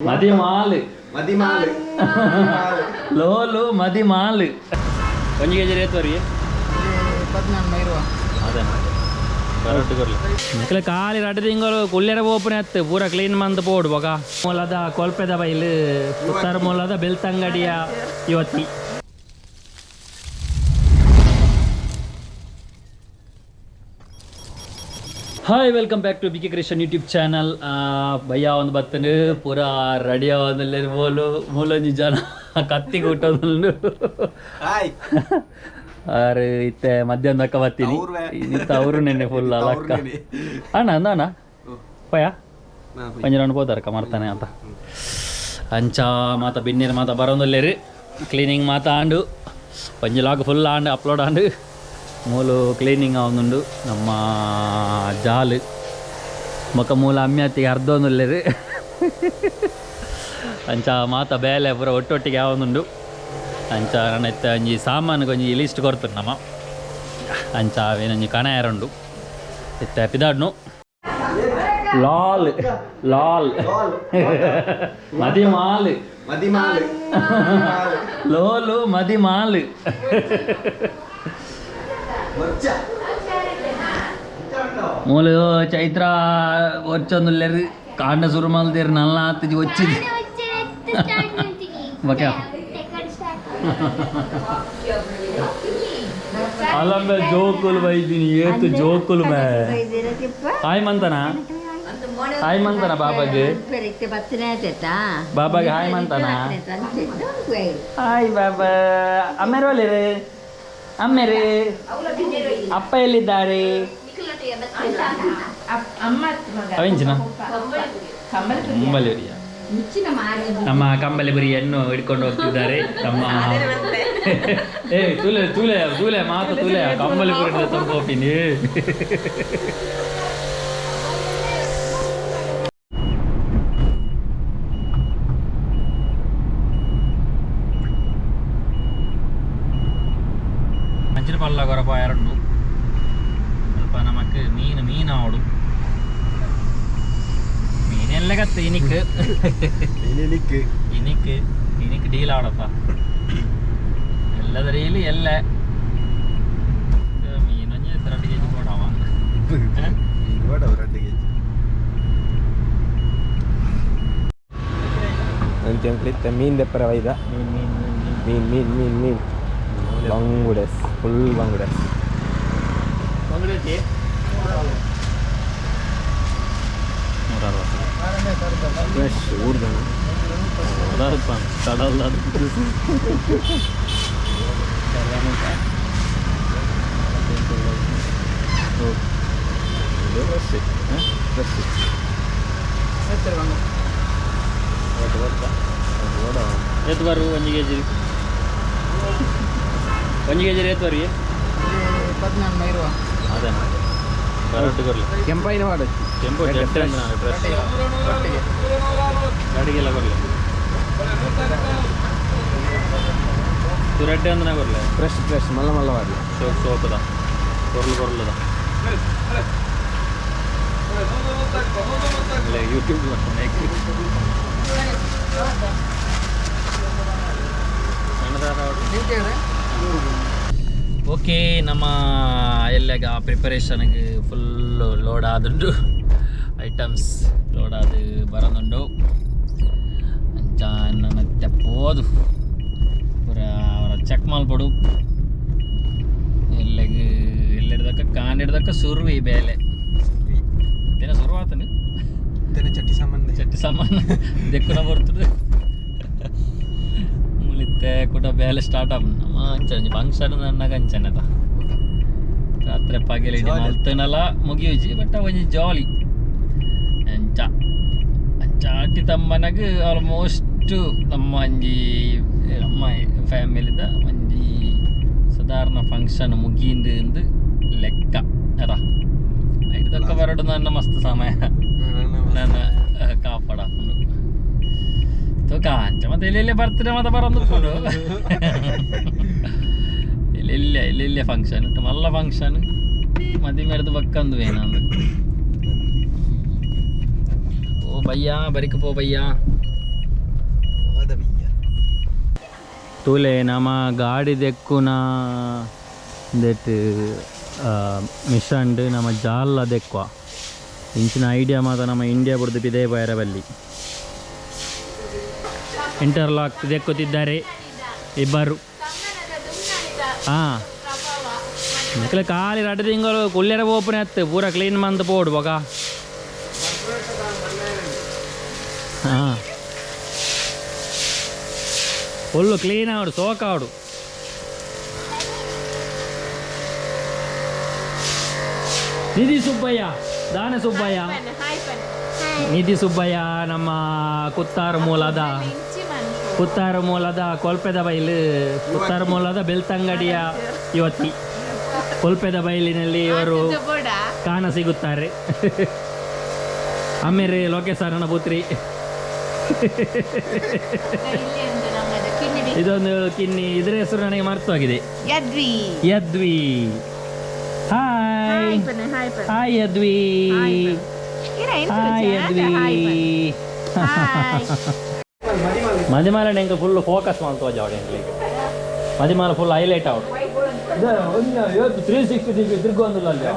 ಮದಿಮಾಲ್ ಮದಿಮಾಲ್ ಲೋಲು ಮದಿಮಾಲ್ ಒಂಜಿ ಕೆಜಿ ರೇತ್ ವರಿಗೆ ನಿಕ್ಲೆ ಖಾಲಿ ರಡ್ಡು ತಿಂಗಳು ಕುಲ್ಲೆರ ಓಪನ್ ಅತ್ತು ಪೂರ ಕ್ಲೀನ್ ಮಂತ್ ಪೋಡು ಬೊಕ ಮೂಲದ ಕೊಲ್ಪೆದ ಬೈಲು ಉತ್ತರ ಮೂಲದ ಬೆಳ್ತಂಗಡಿಯ ಯುವತಿ. Hi, welcome back to B K Krishnan YouTube channel. Bhaiya ಒಂದು ಬತ್ತನು ಪೂರ ರೆಡಿ ಆವೊಂದುಲ್ಲೆರ್ ಮೋಲು ಮೂಲೊಂಜಿ ಜನ ಕತ್ತಿ ಕೂಟೊಂದುಂಡು. ಹಾಯ್. ಆರು ಇತ್ತೆ ಮಧ್ಯಾಹ್ನ ಬತ್ತೀನಿ. ಅವ್ರುವೆ. ಇತ್ತ ಅವರು ನೆನ್ನೆ ಫುಲ್ ಅಲಕ್ಕ. ಅವ್ರುನೆನೆ. ಅಣ್ಣ ಅಂದ ಪಯ ಒಂಜಿ ರೌಂಡ್ ಪೋತಾರಕ್ಕ ಮರ್ತಾನೆ ಅಂತ. ಅಂಚ ಮಾತ ಬಿನ್ನೇರು ಮಾತ ಬರೋಂದುಲ್ಲೆರ್. ಕ್ಲೀನಿಂಗ್ ಮಾತ ಆಂಡು, ಒಂಜಿ ಲಾಗ್ ಫುಲ್ ಆಂಡ್, ಅಪ್ಲೋಡ್ ಆಂಡ್. ಮೂಲು ಕ್ಲೀನಿಂಗ್ ಆವೊಂದುಂಡು ನಮ್ಮ ಜಾಲು. ಬೊಕ ಮೂಲ ಅಮ್ಯಾತಿಗೆ ಅರ್ಧೊಂದುಲ್ಲೆರ್. ಅಂಚ ಮಾತ ಬೇಲೆ ಪೂರ ಒಟ್ಟೊಟ್ಟಿಗೆ ಆವೊಂದುಂಡು. ಅಂಚ ನನ ಇತ್ತೆ ಒಂಜಿ ಸಾಮಾನುಗೆ ಒಂಜಿ ಲಿಸ್ಟ್ ಕೊರ್ತುಂಡು ನಮ. ಅಂಚ ಅವೇನೊಂಜಿ ಕಣ ಉಂಡು ಇತ್ತೆ ಪಿದಾಡ್ನು. ಲಾಲ್ ಲಾಲ್ ಮದಿಮಾಲ್ ಮದಿಮಾಲ್ ಲೋಲು ಮದಿಮಾಲ್. ಮೂಲು ಚೈತ್ರ ಒಚ್ಚೊಂದುಲ್ಲೆರ್. ಕಾಂಡ ಸುರು ಮಲ್ದೇರ್ ನಲ್ಲ ಆತಿಜಿ ಒಚ್ಚಿದ್ ಬೊಕ ಅಲಂಬೆ ಜೋಕುಲು ಬೈದಿನಿ. ಏತು ಜೋಕುಲು ಮೇ. ಹಾಯ್ ಮಂತನ, ಹಾಯ್ ಮಂತನ ಬಾಬಾಗೆ. ಬಾಬಾಗೆ ಹಾಯ್ ಮಂತನ. ಹಾಯ್ ಬಾಬಾ. ಅಮ್ಮೇರು ಅಮ್ಮೇರು ಅಪ್ಪ ಎಲ್ಲಿದ್ದಾರೆ? ಅವಿಂಚಿನ ಕಂಬಳಿ. ನಮ್ಮ ಕಂಬಳಿ ಬುರಿಯನ್ನು ಹಿಡ್ಕೊಂಡು ಹೋಗ್ತಿದ್ದಾರೆ ನಮ್ಮ. ಏ ತೂಲೆ ತೂಲೆ ತೂಲೆ ಮಾತು ತೂಲೆ ಕಂಬಳಿ ಬುರಿ ತುಂಬ ಹೋಗ್ತೀನಿ. ಮಂಚಿನ ಪಲ್ಲ ಕೊರಪ ಎರಡು ಅಲ್ಪ ನಮಕ್ ಮೀನು ಮೀನು ಆವಡು. ಮೀನೆಲ್ಲ ಕತ್ತು ಇನಿಕ್. ಇನಿಕ್. ಇನಿಕ್ ಇನಿಕ್ ಡೀಲ್ ಆವಡಪ್ಪ. ಎಲ್ಲದರಲ್ಲಿ ಎಲ್ಲ ಮೀನೊಂಜಿ 2 ಕೆಜಿ ಕೊಡವ. ಮೀನು ಬೇಡ, 2 ಕೆಜಿ. ಅಂಚೆ ಮೀನ್ ದೆಪ್ಪರ ವೈದ. ಮೀನು ಮೀನು ಮೀನು. ಮೀನ್ ಮೀನ್ ಮೀನ್ ಮೀನ್ ಬಂಗುಡೆಸ್, ಫುಲ್ ಬಂಗುಡೆಸ್. 160. ಫ್ರೆಶ್ ಊರ್ದನ. ಕಡಲ್. Fresh fresh. ಏತ್ ಬರು? ಒಂಜಿ ಕೆಜಿ, ಒಂಜಿ ಕೆಜಿ ಏತ್ ಬರಿಗೆ? ಅದೇ ಬರೋಟ್ಟು ಕೊರ್ಲಿ. ಕೆಂಪಾಯಿನ ವಾಡ. ಕೆಂಪು ಜಟ್ಟೆ ಫ್ರೆಶ್ ಅಡಿಗೆಲ್ಲ ಕೊರ್ಲಿ. ರೆಡ್ಡೆ ಅಂದ್ರೆ ಕೊರ್ಲೆ. ಫ್ರೆಶ್ ಫ್ರೆಶ್ ಮಲ್ಲ ಮಲ್ಲ ವಾಡಿ. ಸೋಕ್ ಸೋಕದ ಕೊರ್ಲು ಕೊರ್ಲದ ಯೂಟ್ಯೂಬ್. ಓಕೆ, ನಮ್ಮ ಎಲ್ಲಗ ಪ್ರಿಪರೇಷನ್ಗೆ ಫುಲ್ಲು ಲೋಡ್ ಆದುಂಡು. ಐಟಮ್ಸ್ ಲೋಡ್ ಆದು ಬರೋದುಂಡು. ಅಂಚ ನನ್ನ ಪೋದು ಪೂರ ಅವರ ಚೆಕ್ ಮಲ್ಪೊಡು. ಎಲ್ಲಗ್ ಎಲ್ಲೆಡ್ದಕ್ಕ ಕಾಂಡೆಡ್ದಕ್ಕ ಸುರು ಈ ಬೇಲೆ ದಿನ ಸುರು ಆತನು. ಚಟ್ಟಿ ಸಾಮಾನು. ಚಟ್ಟಿ ಸಾಮಾನು ದೆಕ್ಕುನ ಬರ್ತದೆ. ಮುಲಿತ್ತೆ ಕೂಡ ಬೇಲೆ ಸ್ಟಾರ್ಟ್ ಆಪ್. ನಮ್ಮ ಅಂಚ ಒಂಜಿ ಫಂಕ್ಷನ್ ನನ್ನಗ ಅಂಚನೆತ ರಾತ್ರಿ ಪಗೆಲ್ ಇಡೀ ಮಲ್ತನಲ ಮುಗಿಯುಜಿ. ಬಟ್ ಒಂಜಿ ಜಾಲಿ. ಅಂಚ ಅಂಚ ಆಟಿ ತಮ್ಮನಗ್ ಆಲ್ಮೋಸ್ಟ್ ನಮ್ಮ ಒಂಜಿ ನಮ್ಮ ಫ್ಯಾಮಿಲಿದ ಒಂಜಿ ಸಾಧಾರಣ ಫಂಕ್ಷನ್ ಮುಗಿಂದು ಎಂದು ಲೆಕ್ಕ ಅದ. ಐಟದಕ್ಕ ಬರಡು ನನ್ನ ಮಸ್ತ್ ಸಮಯ ನನ್ನ ಕಾಪಾಡ ತೂಕ. ಅಂಚ ಮತ್ತೆ ಎಲ್ಲೆಲ್ಲೇ ಬರ್ತಾರೆ ಮತ್ತೆ ಬರೋದು ಇಲ್ಲ ಇಲ್ಲ ಇಲ್ಲ. ಫಂಕ್ಷನ್ ಉಂಟು ಮಲ್ಲ ಫಂಕ್ಷನ್ ಮದಿ ಮೇಡದ ಬಕ್ಕಂದು ಏನಂದು. ಓ ಬಯ್ಯ ಬರಿಕ ಪೋ ಬಯ್ಯ. ತೂಲೆ ನಮ್ಮ ಗಾಡಿ ದೆಕ್ಕುನ that ಮಿಷನ್ಡ್ ನಮ್ಮ ಜಾಲ ದೆಕ್ಕುವ ಇಂಚಿನ ಐಡಿಯಾ ಮಾತ ನಮ್ಮ ಇಂಡಿಯಾ ಬುಡ್ದು ಪಿದೇ ಬೈರ ಬಲ್ಲಿ ಇಂಟರ್ಲಾಕ್ ದೆಕ್ಕುತ್ತಿದ್ದಾರೆ ಇಬ್ಬರು. ಹಾಂ, ನಿಕ್ಲೆ ಖಾಲಿ ರಡ್ಡು ತಿಂಗಳು ಕುಲ್ಲೆರ ಓಪನ್ ಅತ್ತು ಪೂರ ಕ್ಲೀನ್ ಮಂತ್ ಪೋಡು ಬೊಕ. ಹಾಂ, ಫುಲ್ಲು ಕ್ಲೀನ್ ಆವಡು, ಸೋಕ್ ಆವಡು. ನಿಧಿ ಸುಬ್ಬಯ್ಯ ದಾನೆ ಸುಬ್ಬಯ್ಯ, ನಿಧಿ ಸುಬ್ಬಯ್ಯ ನಮ್ಮ ಕುತ್ತಾರು ಮೂಲದ, ಕುತ್ತಾರು ಮೂಲದ ಕೊಲ್ಪೆದ ಬೈಲು, ಕುತ್ತಾರು ಮೂಲದ ಬೆಳ್ತಂಗಡಿಯ ಯುವತಿ. ಕೊಲ್ಪೆದ ಬೈಲಿನಲ್ಲಿ ಇವರು ಕಾಣ ಸಿಗುತ್ತಾರೆ. ಆಮೇಲೆ ಲೋಕೇಶ್ ಪುತ್ರಿ. ಇದೊಂದು ಕಿನ್ನಿ, ಇದರ ಹೆಸರು ನನಗೆ ಮರ್ತೋಗಿದೆ. Yadvi. Yadvi, hi. Hi. Hi Yadvi. Hi Yadvi. ಮದಿಮಾಲ ಎಂಕ ಫುಲ್ ಫೋಕಸ್ ಮಾಡ್ತೋ ಜಾವಡೆ. ಎಂಕ್ಲಿಗೆ ಮದಿಮಾಲ ಫುಲ್ ಹೈಲೈಟ್ ಆವಡು. 360 ಡಿಗ್ರಿ ತಿರ್ಗೊಂದುಲ್ಲ ಅಲ್ಲಿ.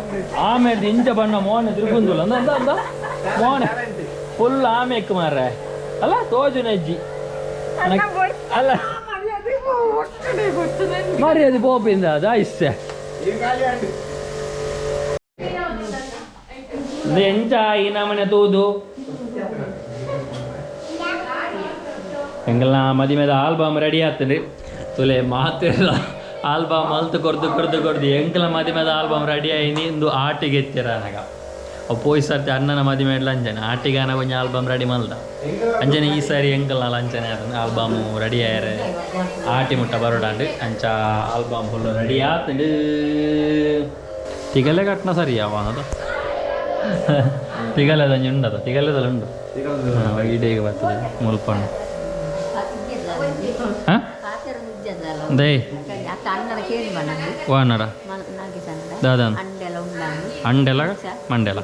ಆಮೇಲೆ ಇಂಚ ಬಣ್ಣ ಮೋನೆ ತಿರ್ಗೊಂದುಲ್ಲ ಅಂದ ಅಂದ ಅಂದ ಮೋನೆ ಫುಲ್ ಆಮೇಕ್ ಮಾರ್ರೆ. ಅಲ್ಲ, ತೋಜುನ ಅಜ್ಜಿ ಅಲ್ಲ ಮರ್ಯಾದೆ ಪೋಪಿಂದ ಅದು ಇಷ್ಟೇ. ಇದು ಎಂಚ ಈ ನಮನೆ ತೂದು ಎಂಗಲ್ನ ಮದಿಮೆದ ಆಲ್ಬಮ್ ರೆಡಿ ಆಗ್ತದೆ. ತುಲೆ ಮಾತೆಲ್ಲ ಆಲ್ಬಮ್ ಅಲ್ತು ಕೊರ್ದು ಕೊರ್ದು ಕೊರ್ದು ಎಂಕಲ ಮದಿಮೆದ ಆಲ್ಬಮ್ ರೆಡಿ ಆಯ್ನಿ. ಇಂದು ಆಟಿಗೆ ಎತ್ತಿರ ಅನಗ ಅವು ಪೋಯ್ ಸರ್ತಿ ಅಣ್ಣನ ಮದಿಮೆ ಅಂಜನೆ ಆಟಿಗೆ ಅನ ಒಂಜಿ ಆಲ್ಬಮ್ ರೆಡಿ ಮಲ್ದ ಅಂಜನೆ. ಈ ಸಾರಿ ಎಂಕಲ್ನ ಅಂಚನೆ ಆಲ್ಬಮ್ ರೆಡಿ ಆಯರೆ ಆಟಿ ಮುಟ್ಟ ಬರೋಡಾಂಡ್. ಅಂಚ ಆಲ್ಬಮ್ ಫುಲ್ ರೆಡಿ ಆತಂಡು. ತಿಗಲೆ ಕಟ್ನ ಸರಿ ಯಾವ ತಿಗಲೆದ ಒಂಜಿ ಉಂಡದ, ತಿಗಲೆದಲ್ಲ ಉಂಡು ಇಡೀಗ ಬರ್ತದೆ ಮುಲ್ಪಣ್ಣು. ಹಾಂ, ದೈ ವಾನಡ ದಾದಾನ್ ಅಂಡೆಲ ಮಂಡೆಲ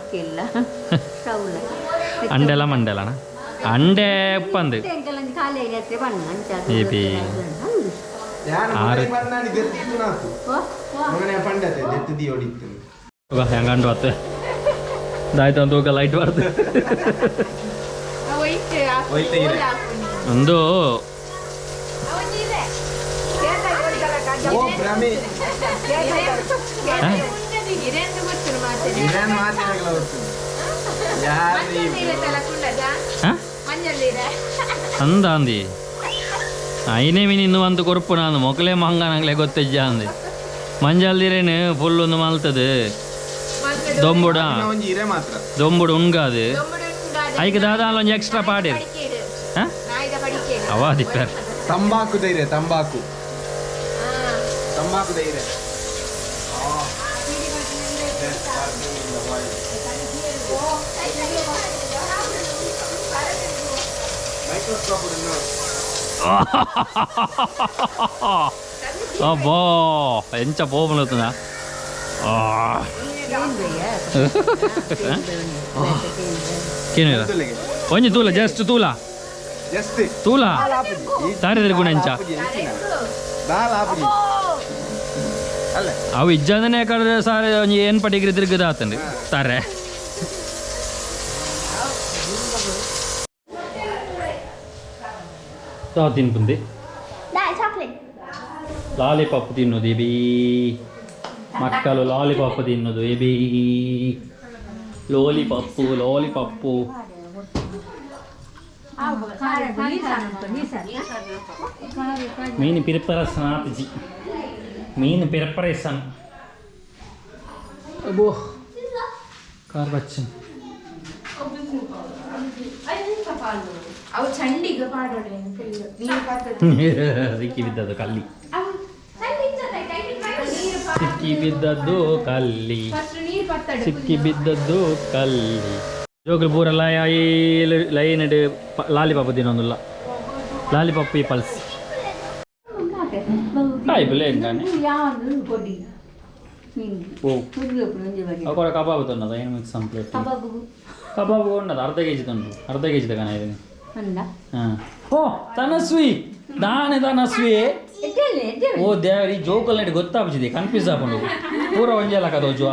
ಅಂಡೆಲ ಮಂಡೆಲನ ಅಂಡೆ ಉಪ್ಪಂದು ಏಪಿ ಆರು ಹೆಂಗಂಡು ಅತ್ತೆ ದಾಯ್ತು ಅಂತ ಹೋಗ ಲೈಟ್ ಬಾರ್ದು. ಒಂದು ಅಂದ ಅಂದಿ ಐನೇ ಮೀನು ಇನ್ನು ಒಂದು ಕೊರ್ಪು ನಾನು ಮೊಕಲೆ ಮಂಗ ನಂಗ್ಲೆ ಗೊತ್ತಿಜ್ಜ ಅಂದಿ. ಮಂಜಲ್ದಿರೇನು ಫುಲ್ ಒಂದು ಮಲ್ತದೆ ದೊಂಬುಡ ದೊಂಬುಡು ಉಣ್ಗಾದು. ಐಕ್ ದಾದ ಒಂಜಿ ಎಕ್ಸ್ಟ್ರಾ ಪಾಡಿರ್ ಅವ ದಿಪ್ಪರ್. ತಂಬಾಕು ಧೈರ್ಯ, ತಂಬಾಕು, ತಂಬಾಕು ಧೈರ್ಯ. ಅಬ್ಬಾ, ಎಂಚ ಪೋಪುಲತ್ತದ. ಒಂಜಿ ತೂಲ, ಜಸ್ಟ್ ತೂಲ. ತೂಲ ತಾರೆ ಗುಣ ಎಂಚ ಅವು ಇಜ್ಜಂದನೆ ಕಡೆ ಸಾರೆ ಒಂಜಿ ಏನ್ ಪಟಿಗ್ರಿ ತಿರುಗದ ಆತಂಡು ತಾರೆ. ತಿನ್ಪುಂದಿ ಲಾಲಿಪಾಪ್ ತಿನ್ನೋದು ಎಬಿ ಮಕ್ಕಳು, ಲಾಲಿಪಾಪ್ ತಿನ್ನೋದು ಎಬಿ. Lollipop lollipop. ಮೀನು ಪ್ರಿಪರೇಷನ್ ಆತಿಜಿ, ಮೀನು ಪ್ರಿಪರೇಷನ್. ಅಬ್ಬೋ, ಕಾರ್ ಬಚ್ಚನ್. ಅವು ಚಂಡಿಗೆ ಪಾಡೋಡೆ. ಸಿಕ್ಕಿ ಬಿದ್ದದ್ದು ಕಲ್ಲಿ, ಸಿಕ್ಕಿ ಬಿದ್ದದ್ದು ಕಲ್ಲಿ, ಸಿಕ್ಕಿ ಬಿದ್ದದ್ದು ಕಲ್ಲಿ. ಜೋಕುಲು ಪೂರ ಲೈನ್ ಲಾಲಿಪಾಪ್ ತಿನ್ನೊಂದುಲ್ಲ, ಲಾಲಿಪಾಪ್ ಪೀಪಲ್ಸ್. ಕಾಯಿ ಎಂತಾನೆ? ಓ, ಅವು ಕಬಾಬ್ ತೊನ್ನದ ಏನು ಮಿಕ್ಸ್ ಪ್ಲೇಟ್ ಕಬಾಬ್ ಉಂಡದ. ಅರ್ಧ ಕೆಜಿ ತಂಡು, ಅರ್ಧ ಕೆಜಿ ತಗನ ಇದೀನಿ. ಹಾಂ, ಓ ತನಸ್ವಿ ದಾನೆ ತನಸ್ವಿ. ಓ ದೇವರಿ ಜೋಕಲ್ ನಡಿ ಗೊತ್ತಾಪುಜಿದೆ ಕನ್ಫ್ಯೂಸ್ ಆಪುಂಡು ಪೂರ ಒಂಜೆ ಲಕ ತೋಜುವ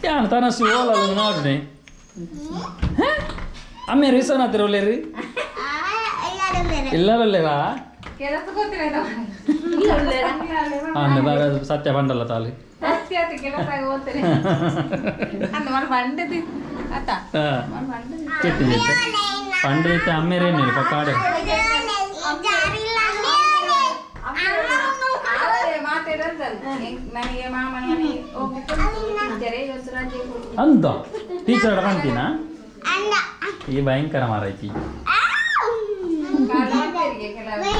ಯಾನ್ ತನಸು ಓಲ ನಾಡುನೆ ಅಮ್ಮೆ ವಿಶ್ವನಾಥ್ ಒಲ್ಲೇರಿ ಎಲ್ಲರೂ ಒಲ್ಲೇರಾ ಕೆಲಸ ಗೊತ್ತಿಲ್ಲ. ಅಂದ ಬಾರ ಸತ್ಯ ಪಂಡಲ್ಲ ತಾಲಿ. ಕೆಲಸ ಓದ್ತಾರೆ ಅಂದ ಮನ ಬಂಡದಿ ಆತ. ಕೆಟ್ಟು ಜೊತೆ ಪಂಡ ಅಮ್ಮೇರೇನು ಪಕ್ಕಾಡೆ. ನನಗೆ ಮಾಮನ ಮನೆ ಹೋಗ್ಬೇಕು ಇವತ್ತು ರಜೆ ಕೊಡು. ಅಂತ ಟೀಚರ್ ಕಾಣ್ತೀನ ಈ ಭಯಂಕರ ಮಾರೈತಿ. ಕಾಲು ಮಾಡ್ತಾರೆ ಕೆಲವರು.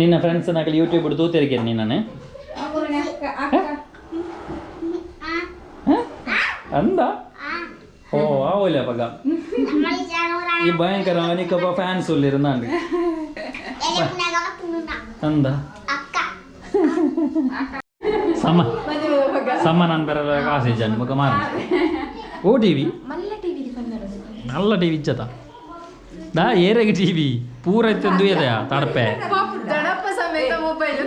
ನಿನ್ನ ಫ್ರೆಂಡ್ಸ್ ನಕಲಿ ಯೂಟ್ಯೂಬ್ ತೂತೆರಿಗೆ ನೀನು. ಅವ್ರನ್ನ ಅಕ್ಕ ಅಕ್ಕ. ಅಂದ ಓ ಆವೋಲೆ ಪಗ ಈ ಭಯಂಕರ ಅನಿಕಪ್ಪ ಫ್ಯಾನ್ಸ್ ಉಲ್ಲಿರು ನಾನು ಅಂದ ಸಮ ಸಮ ನಾನು ಬರ ಕಾಸು ಜನ ಮುಖ ಮಾರ ಓ ಟಿವಿ ನಲ್ಲ ಟಿವಿ ಇಚ್ಚತ ದಾ ಏರೆಗೆ ಟಿವಿ ಪೂರ ಇತ್ತು ಇದೆಯಾ ತಡಪೆ. ದಡಪ್ಪ ಸಮೇತ ಮೊಬೈಲ್.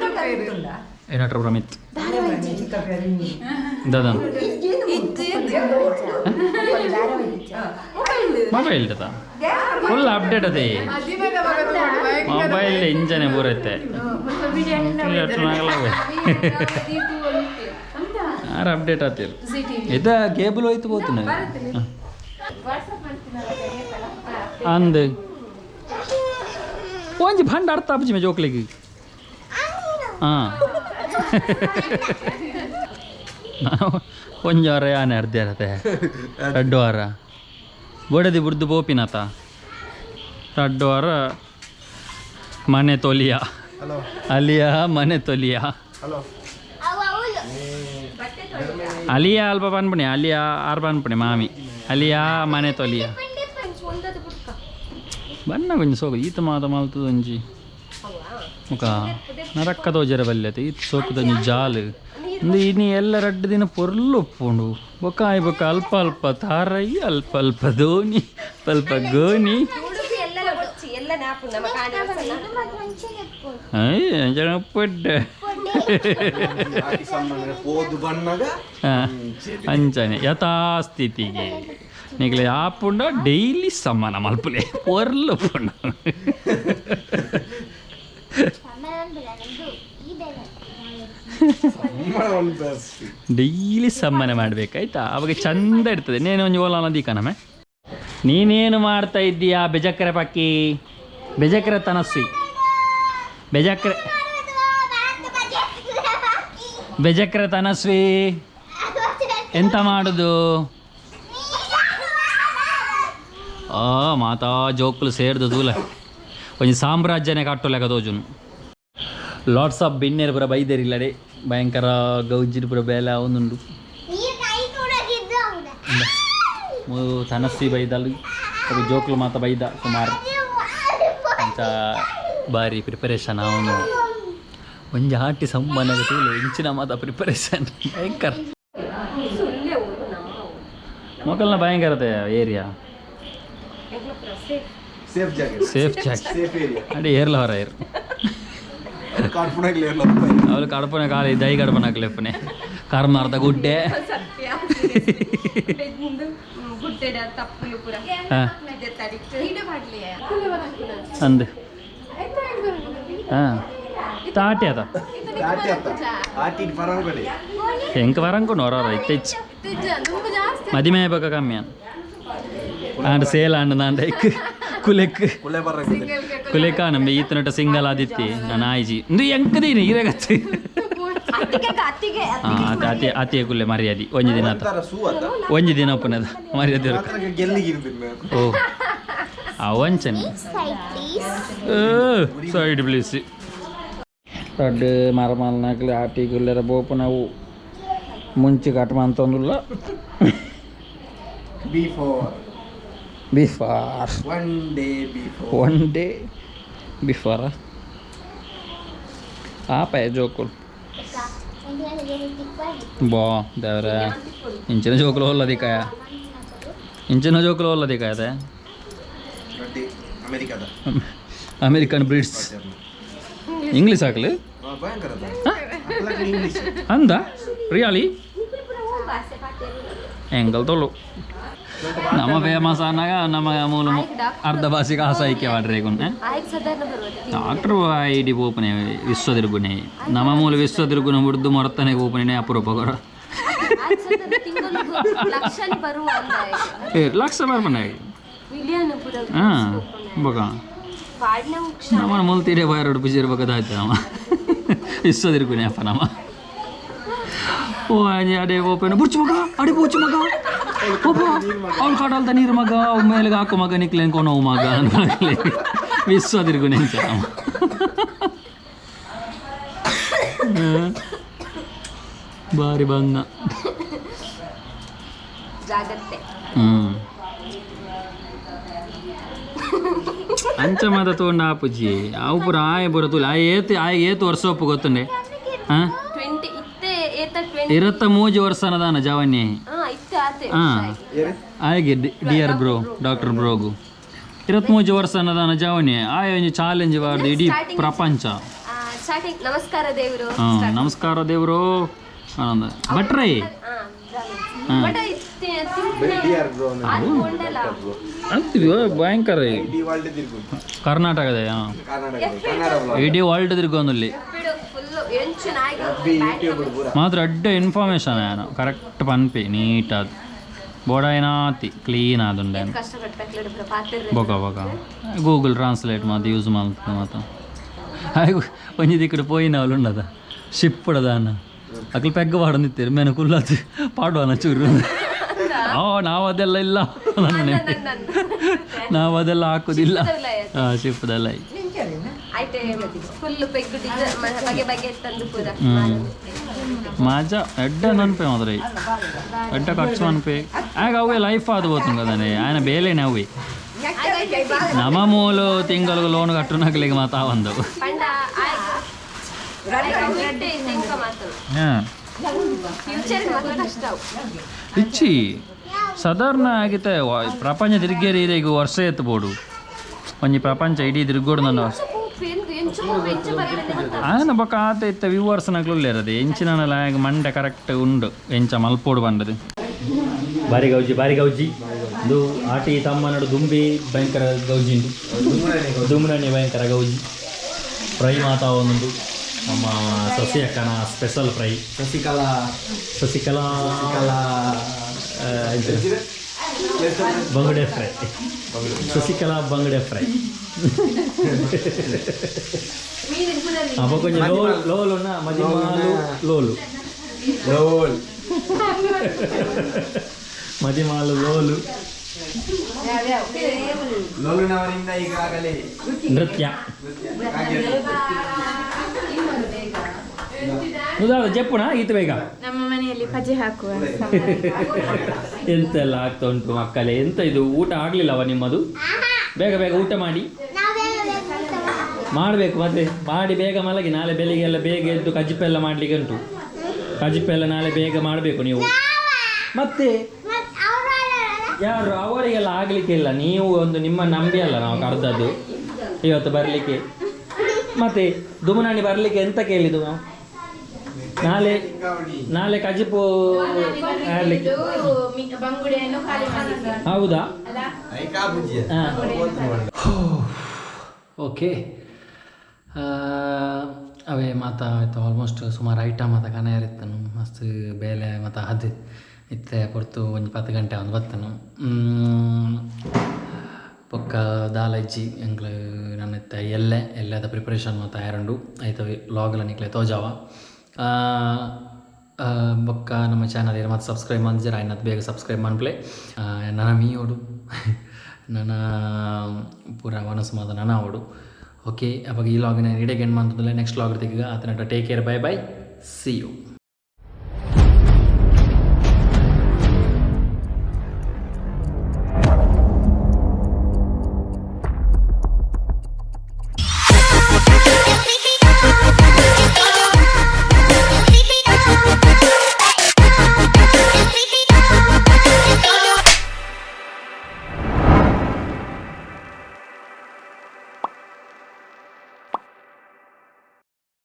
ಏನಾಟ್ರ ಪ್ರಮಿತ್ ದಾದನ್ ಮೊಬೈಲ್ ಫುಲ್ ಅಪ್ಡೇಟ್ ಅದೇ ಮೊಬೈಲ್ ಇಂಜನೆ ಪೂರೈತೆ ಯಾರು ಅಪ್ಡೇಟ್ ಆತಿರ್ ಇದ ಕೇಬಲ್ ಹೋಯ್ತು ಬೋತು ಅಂದ್ ಒಂಜಿ ಭಂಡ ಅರ್ಥ ಆಪುಜಿ ಮೇ ಜೋಕ್ಲಿಗೆ. ಹಾಂ ನಾವು ಒಂಜಿ ವಾರ ಯಾನೆ ಅರ್ಧ ಇರತ್ತೆ ರಡ್ಡು ವಾರ ಬೋಡದಿ ಬುಡ್ದು ಬೋಪಿನಾತ ರಡ್ಡು ವಾರ ಮನೆ ತೊಲಿಯ. ಹಲೋ. ಅಲಿಯ ಮನೆ ತೊಲಿಯ. ಹಲೋ. ಅಲಿಯ ಅಲ್ಪ ಪನ್ಪುಣಿ ಅಲಿಯ ಆರ್ ಪನ್ಪುಣಿ ಮಾಮಿ ಅಲಿಯ ಮನೆ ತೊಲಿಯ ಬಣ್ಣ ಕೊಂಚ ಸೋಕು ಈತ ಮಾತ ಮಲ್ತದ ಒಂಜಿ ಮುಖ ನರಕ್ಕ ತೋಜರ ಬಲ್ಯತೆ ಈತ ಸೋಕುದ ಒಂಜಿ ಜಾಲು ಇಂದು ಇನಿ ಎಲ್ಲ ರಡ್ಡು ದಿನ ಪೊರ್ಲು ಉಪ್ಪುಂಡು ಬೊಕ ಆಯ್ ಬೊಕ ಅಲ್ಪ ಅಲ್ಪ ತಾರೈ ಅಲ್ಪ ಅಲ್ಪ ದೋಣಿ ಅಲ್ಪ ಗೋಣಿ. ಅಯ್ಯ ಪೊಡ್ಡೆ. ಪೋದು ಬಣ್ಣಗ. ಅಂಚನೆ ಯಥಾಸ್ಥಿತಿಗೆ ನಿಗಲೆ ಆಪುಂಡ ಡೈಲಿ ಸಮಾನ ಮಲ್ಪುಲೆ ಪೊರ್ಲು ಪುಂಡ. ಡೈಲಿ ಸಮ್ಮನೆ ಮಾಡ್ಬೇಕಾಯ್ತಾ ಅವಾಗ ಚಂದ ಇರ್ತದೆ. ನೇನು ಒಂಜಿ ಓಲಾನ ದೀಕನಮೆ ನೀನೇನು ಮಾಡ್ತಾ ಇದ್ದೀಯಾ? ಬೆಜಕ್ರೆ ಪಕ್ಕಿ ಬೆಜಕ್ರೆ ತನಸ್ಸಿ ಬೆಜಕ್ರೆ ಬೆಜಕ್ರೆ ತನಸ್ವಿ ಎಂತ ಮಾಡುದು? ಆ ಮಾತಾ ಜೋಕುಲು ಸೇರ್ದು ತೂಲೆ ಒಂಜಿ ಸಾಮ್ರಾಜ್ಯನೇ ಕಟ್ಟುಲೆಕ ತೋಜುನು. ಲಾಟ್ಸ್ ಆಫ್ ಬಿನ್ನೆರ್ ಪೂರ ಬೈದೇರಿಲ್ಲಡೆ ಭಯಂಕರ ಗೌಜಿಡ್ ಪೂರ ಬೇಲೆ ಅವನುಂಡು ತನಸ್ವಿ ಬೈದಲು ఒక ಜೋಕುಲು ಮಾತ ಬೈದ ಸುಮಾರು ಅಂಚ ಬಾರಿ ಪ್ರಿಪರೇಷನ್ ಅವನು ಒಂಜಿ ಆಟಿ ಸಂಬಂಧ ತೂಲೆ ಇಂಚಿನ ಮಾತ ಪ್ರಿಪರೇಷನ್ ಭಯಂಕರ ಮೊಕಲ್ನ ಭಯಂಕರತೆ ಏರಿಯಾ. ಸೇಫ್ ಜಾಗ. ಸೇಫ್ ಜಾಗ. Safe area. ಅಡಿ ಏರ್ಲ ಹೊರ ಏರ್. ಕಾಡ್ಪುಣಗ್ಲೇ ಅವಳು ಕಡಪನೆ ಖಾಲಿ ದೈ ಕಡಪನ ಹಾಕ್ಲೆಪ್ಪನೆ ಕರ್ಮಾರ್ದ ಗುಡ್ಡೆ. ಅಂದ್ ಹಾಂ ತಾಟಿ ಅದ. ಆಟಿ ಅತ್ತ ಆಟಿ ಪರಂಗಡೆ. ಎಂಕ ವರಂಕೊಂಡು ಹೊರ ಇತ್ತೆಚ್ಚು ಮದಿಮೆ ಬಕ ಕಮ್ಮಿ ಆಂಡ್ ಸೇಲ್ ಆಂಡ್ ನಾಂಡ ಎಕ್ ಕುಲೆಕ್. ಕುಲೆ ಬರಂಗಿದೆ. ಕುಲೆಕ ನಮ್ಮ ಈತನಟ ಸಿಂಗಲ್ ಆದಿತ್ತಿ ನಾನು ಆಯ್ಜಿ ಇಂದು ಎಂಕದೀನಿ ಇರಗತ್ತು ಹಾಂ ಅತಿ ಅತಿ ಕುಲ್ಲೆ ಮರ್ಯಾದಿ ಒಂಜಿ ದಿನ ಆತ. ಒಂಥರ ಸೂ ಅತ್ತ. ಒಂಜಿ ದಿನ ಒಪ್ಪನದ ಮರ್ಯಾದೆ ಇರ್ಕ. ಮಾತ್ರ ಗೆಲ್ಲಿಗಿರ್ತೀನಿ. ಓ ಅವಂಚನೆ ಸೈಡ್ ಪ್ಲೀಸ್ ರಡ್ಡ್ ಮರಮಲ್ನಾಕ್ಲಿ ಆಟಿ ಗುಲ್ಲೆರ ಬೋಪುನವು ಮುಂಚಿ ಕಟ್ ಮಂತೊಂದುಲ್ಲ. Before. Before. One day before. One day before ಆಪೆ ಜೋಕುಲು ಬಾ ದೇವ್ರ ಇಂಚಿನ ಜೋಕುಲು ಹೊಲ್ಲದಿಕಾಯ ಇಂಚಿನ ಜೋಕುಲು ಹೊಲ್ಲದಿಕಾಯದೆ. ಅಮೆರಿಕದ. ಅಮೆರಿಕನ್ ಬ್ರೀಡ್ಸ್ ಇಂಗ್ಲೀಷ್ ಹಾಕಲಿ ಅಂದ ರಿಯಾಲಿ ಎಂಗಲ್ ತೊಳು ನಮ್ಮ ಫೇಮಸ್ ಅನ್ನಾಗ ನಮ್ಮ ಮೂಲ ಅರ್ಧ ಭಾಷೆಗೆ ಆಸೈಕ್ಯ ಮಾಡ್ರಿ ಆಯ್ತು, ಸಾಧಾರಣ ಬರುವುದು. ಡಾಕ್ಟರ್ ಐಡಿ ಓಪನೆ ವಿಶ್ವದಿರ್ಗುಣೆ ನಮ್ಮ ಮೂಲ ವಿಶ್ವದಿರ್ಗುಣ ಮುಡ್ದು ಮೊರತನೆ ಓಪನೆ ಅಪರೂಪ ಕೊರ. ಆಯ್ತು, ಸಾಧಾರಣ ತಿಂಗಳು ಲಕ್ಷನೇ ಬರುವ ಅಂದ. ಏ ಲಕ್ಷ ಬರ್ಮನೆ. ಮಿಲಿಯನ್ ಪೂರ. ಹಾಂ ಬೊಕ ಪಾಡ್ನ. ನಮ್ಮ ಮುಲ್ತೀರೆ ಬಾಯರೋಡು ಬಿಜಿರ್ ಬಕದಾಯ್ತು ನಮ್ಮ ವಿಶ್ವದಿರ್ಗುಣೆ ಅಪ್ಪ ನಮ್ಮ ಓ ಅಡೆ ಓಪನ್ ಬುರ್ಚು ಮಗ ಅಡೆ ಬುರ್ಚು ಮಗ ಓಪ ಅವ್ನು ಕಡಲ್ದ ನೀರು ಮಗ ಅವ್ ಮೇಲೆ ಹಾಕು ಮಗ ನಿಕ್ಲೇನ್ ಕೊನೋ ಮಗ ವಿಶ್ವದಿರ್ಗುಣೆ ಅಂಚ ನಮ್ಮ ಹ್ಮ್. ಬಾರಿ ಬಂಗ. ಜಾಗ್ರತೆ. ಹ್ಮ್ ಅಂಚ ಮಾತ ತೋಂಡ ಆಪುಜಿ ಅವು ಪೂರ ಆಯ ಪೂರ ತೂಲೆ ಆಯ ಏತ್ ಆಯ ಏತ್ ವರ್ಷ ಒಪ್ಪು ಗೊತ್ತುಂಡೆ ಹಾ. 20 ಇತ್ತೆ ಏತ 20. 23 ವರ್ಷ ಅನ್ನದಾನ ಜವನ್ಯ. ಹಾ, ಇತ್ತೆ ಆತೆ. ಹಾ ಆಯ್ಗೆ ಡಿಯರ್ ಬ್ರೋ ಡಾಕ್ಟರ್ ಬ್ರೋಗು 23 ವರ್ಷ ಅನ್ನದಾನ ಜವನ್ಯ ಆಯ ಒಂಜಿ ಚಾಲೆಂಜ್ ಬಾರ್ದು ಇಡೀ ಪ್ರಪಂಚ. ಸ್ಟಾರ್ಟಿಂಗ್ ನಮಸ್ಕಾರ ದೇವರು. ಹಾ ನಮಸ್ಕಾರ ದೇವರು ಆನಂದ ಭಟ್ರೈ. ಬಟ್ ಅದು ಕೊಂಡಲ್ಲ. ಅಂತೀವಿ ಭಯಂಕರ ಕರ್ನಾಟಕದ ಇಡೀ ವರ್ಲ್ಡ್ ತಿರ್ಗೊಂದುಲ್ಲಿ. ಬಿಡು, ಫುಲ್ ಎಂಚು ನಾಯಿ. ಮಾತ್ರ ಅಡ್ಡ ಇನ್ಫಾರ್ಮೇಶನ್ ಏನು ಕರೆಕ್ಟ್ ಪನ್ಪಿ ನೀಟ್ ಅದು ಬೋಡಾಯ್ನಾತಿ ಕ್ಲೀನ್ ಆದುಂಡೆ. ಕಷ್ಟಪಟ್ಟು ಪಾತ್ರೆ. ಬೊಕ ಬೊಕ ಗೂಗಲ್ ಟ್ರಾನ್ಸ್ಲೇಟ್ ಮಾತು ಯೂಸ್ ಮಲ್ತು ಮಾತ ಹಾಗೆ ಒಂಜಿ ದಿಕ್ಕಡು ಪೋಯಿನವಲು ಉಂಡದ ಶಿಪ್ಪುಡದಾನ ಅಕ್ಲು ಪೆಗ್ಗ ಪಾಡೊಂದಿತ್ತೀರಿ ಮೇನ ಕುಲ್ಲತ್ ಪಾಡುವನ ಚೂರು ಓ ನಾವು ಅದೆಲ್ಲ ಇಲ್ಲ ನಾವು ಅದೆಲ್ಲ ಹಾಕುದಿಲ್ಲ ಹಾಂ ಶಿಪ್ಪದೆಲ್ಲ. ಆಯ್ತು, ಫುಲ್ ಪೆಗ್ಗು ಡಿಸೈನ್ ಬಗೆ ಬಗೆ ತಂದು ಪೂರ. ಮಜಾ ಎಡ್ಡೆ ಅನ್ಪೆ ಮಾತ್ರ ಎಡ್ಡೆ ಖರ್ಚು ಅನ್ಪೆ ಆಗ ಅವೇ ಲೈಫ್ ಅದು పోతుంది ಕದಾನೆ ఆయన ಬೇಲೆನೆ ಅವೇ ನಮ್ಮ ಮೂಲು ತಿಂಗಳಿಗೆ ಲೋನ್ ಕಟ್ಟುನಕ್ಲಿಗೆ ಮಾತಾ ಒಂದು. ಪಂಡ ಆಯ್ತು ಮಾತು. ಹಾಂ. ಫ್ಯೂಚರ್ ಮಾತ್ರ ಕಷ್ಟ ಅವು. ಇಚ್ಚಿ ಸಾಧಾರಣ ಆಗಿತ್ತೆ ಪ್ರಪಂಚ ತಿರ್ಗೇರಿ ಈಗ ವರ್ಷ ಎತ್ತು ಬೋಡು ಒಂಜಿ ಪ್ರಪಂಚ ಇಡೀ ತಿರ್ಗೋಡು ನನ್ನ. ಎಂಚು ಪೋಪು, ಎಂಚು ಬರ್ಪೆಂದೆ ಗೊತ್ತಾಪುಜಿ. ಆಯನ ಬೊಕ ಆತ ಇತ್ತ ವ್ಯೂವರ್ಸ್ ನಕ್ಲು ಎಂಚಿನ ಆಗ ಮಂಡೆ ಕರೆಕ್ಟ್ ಉಂಡು ಎಂಚ ಮಲ್ಪೋಡು ಬಂಡದು ಬಾರಿ ಗೌಜಿ ಬಾರಿ ಗೌಜಿ ಇದು ಆಟಿ ತಮ್ಮನಡು ದುಂಬಿ ಭಯಂಕರ ಗೌಜಿ ಉಂಡು ದುಮ್ನಣ್ಣಿ ಭಯಂಕರ ಗೌಜಿ ಫ್ರೈ ಮಾತಾ ಒಂದುಂಡು ನಮ್ಮ ಸಸಿ ಅಕ್ಕನ ಸ್ಪೆಷಲ್ ಫ್ರೈ. ಶಶಿಕಲಾ. ಶಶಿಕಲಾ. ಶಶಿಕಲಾ. ಇದು ಬಂಗುಡೆ ಫ್ರೈ, ಶಶಿಕಲಾ ಬಂಗುಡೆ ಫ್ರೈ. ಅಪ್ಪ ಕೊಂಚ ಲೋಲ್ ಲೋಲುನ ಮದಿಮಾಲು ಲೋಲು. ಲೋಲ್. ಮದಿಮಾಲು ಲೋಲು. ಲೋಲುನವರಿಂದ ಈಗಾಗಲೇ ನೃತ್ಯ ಉದಾಹರಣೆ ಜಪ್ಪುಣ ಈತ ಬೇಗ. ನಮ್ಮ ಮನೆಯಲ್ಲಿ ಪಜೆ ಹಾಕುವ. ಎಂತೆಲ್ಲ ಆಗ್ತಾ ಉಂಟು ಮಕ್ಕಳೇ? ಎಂತ ಇದು, ಊಟ ಆಗ್ಲಿಲ್ಲವ ನಿಮ್ಮದು? ಬೇಗ ಬೇಗ ಊಟ ಮಾಡಿ ಮಾಡಬೇಕು ಮತ್ತೆ ಮಾಡಿ ಬೇಗ ಮಲಗಿ. ನಾಳೆ ಬೆಳಿಗ್ಗೆ ಎಲ್ಲ ಬೇಗ ಎದ್ದು ಕಜಿಪೆಲ್ಲ ಮಾಡಲಿಕ್ಕೆ ಉಂಟು. ಕಜಿಪೆಲ್ಲ ನಾಳೆ ಬೇಗ ಮಾಡಬೇಕು ನೀವು. ಮತ್ತೆ ಯಾರು ಅವರಿಗೆಲ್ಲ ಆಗ್ಲಿಕ್ಕೆ ಇಲ್ಲ. ನೀವು ಒಂದು ನಿಮ್ಮ ನಂಬಿ ಅಲ್ಲ ನಾವು ಕರೆದದ್ದು ಇವತ್ತು ಬರಲಿಕ್ಕೆ. ಮತ್ತೆ ದುಮನಾಣಿ ಬರಲಿಕ್ಕೆ ಎಂತ ಕೇಳಿದ್ದು ನಾವು? ನಾಳೆ ನಾಳೆ ಕಜಿಪು ಆಡ್ಲಿಕ್ಕೆ. ಬಂಗುಡೆಯನ್ನು ಖಾಲಿ ಮಾಡಿದ್ದಾರೆ. ಹೌದಾ? ಹಾ. ಓಕೆ, ಅವೇ ಮಾತ ಆಯ್ತು. ಆಲ್ಮೋಸ್ಟ್ ಸುಮಾರು ಐಟಮ್ ಮಾತ ಕನೆಯರಿತ್ತನು ಮಸ್ತ್ ಬೇಲೆ ಮಾತ ಅದು ಇತ್ತೆ ಪೊರ್ತು ಒಂಜಿ 10 ಗಂಟೆ ಒಂದು ಬತ್ತನು. ಬೊಕ್ಕ ದಾಲ ಇಜ್ಜಿ ಎಂಕ್ಲು ನನ್ನ ಇತ್ತೆ ಎಲ್ಲೆ ಎಲ್ಲೆದ ಪ್ರಿಪ್ರೇಷನ್ ಮಾತ ಆಯರಂಡು ಐತವೆ ಲಾಗ್ಲ ನಿಕ್ಲೆ ತೋಜಾವ. ಬೊಕ್ಕ ನಮ್ಮ ಚಾನಲ್ ಮತ್ತೆ ಸಬ್ಸ್ಕ್ರೈಬ್ ಮಂಜರ ಆಯ್ನತ್ ಬೇಗ ಸಬ್ಸ್ಕ್ರೈಬ್ ಮನ್ಪ್ಲೆ. ನನ್ನ ಮೀಯೋಡು ನನ್ನ ಪೂರ ಮನಸ್ಸು ಮಾತ ನನ್ನ ಅವಡು. ಓಕೆ, ಅವಾಗ ಈ ಲಾಗಿನ ಇಡೀ ಎಂಡ್ ಮಂತಂದ್ರೆ ನೆಕ್ಸ್ಟ್ ಲಾಗ್ ತೆಗಿಗ ಆತನ. Take care, bye bye, see you.